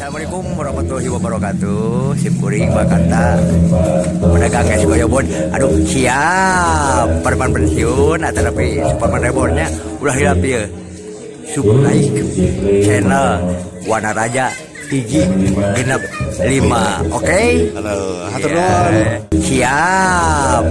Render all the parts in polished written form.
Assalamualaikum warahmatullahi wabarakatuh. Sim kuring Bakarta pedagang es goyobod. Aduh, siap Parman pensiun atau tapi Suparman Rebornnya ulah hilap ieu. Subscribe channel Wanaraja 1 6 5. Oke? Halo, hatur nuhun. Siap.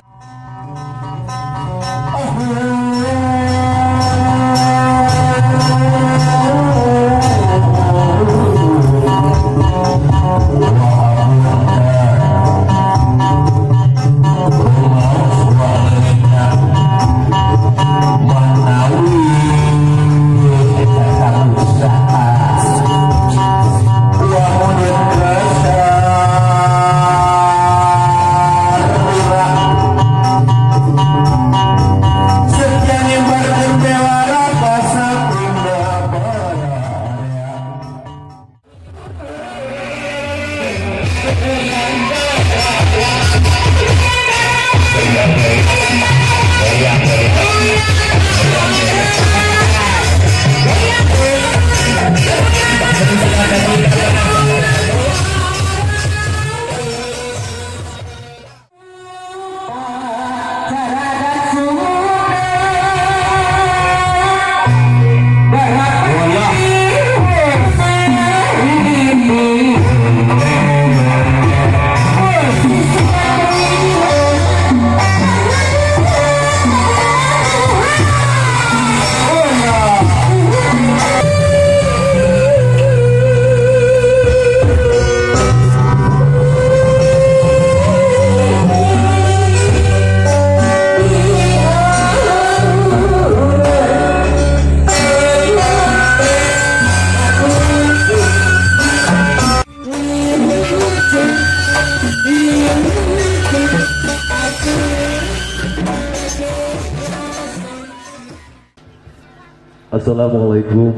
Assalamualaikum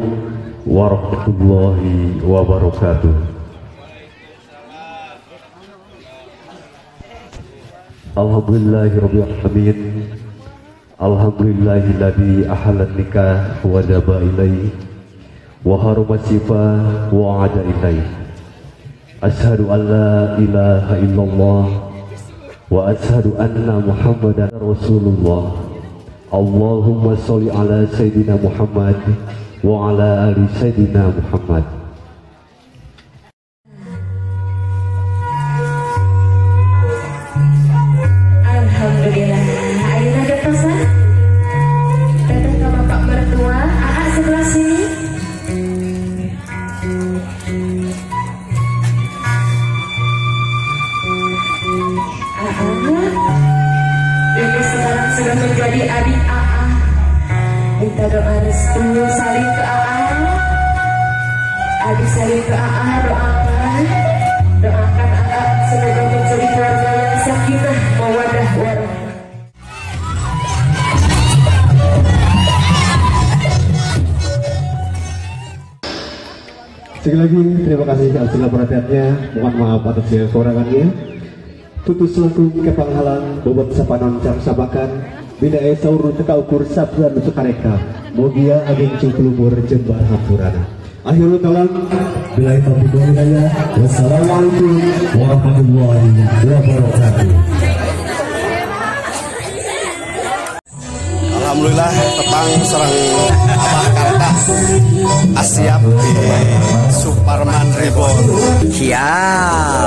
warahmatullahi wabarakatuh. Alhamdulillahirabbil alamin. Alhamdulillahilladzi ahallan nikah wa daba ilaihi wa haruma sifa wa ada ilaihi. Asyhadu an la ilaha illallah wa asyhadu anna Muhammadan Rasulullah. Allahumma sholli ala Sayyidina Muhammad wa ala ali Sayyidina Muhammad. Alhamdulillah. Ayeuna getosan teteh ka bapak mertua, AA sebelah sini. AA, ini sekarang sudah menjadi adik AA. Minta doa restu saling ke AA. Adik saling ke AA, doakan. Doakan AA semoga menjadi keluarga yang sakinah, mawadah, warahmah. Sekali lagi terima kasih atas segala perhatiannya. Mohon maaf atas segala kekurangannya. Tutus langkung kepanghalang bobot sapanon cam sabakan bina saur teka ukur sabda nu sukareka mugia ageng cuklumur jembar hampurana. Akhirul kalam billahi taufiq wal hidayah. Wassalamualaikum warahmatullahi wabarakatuh. Alhamdulillah tepang sareng Abah Karta asiap di Suparman Reborn. Siap.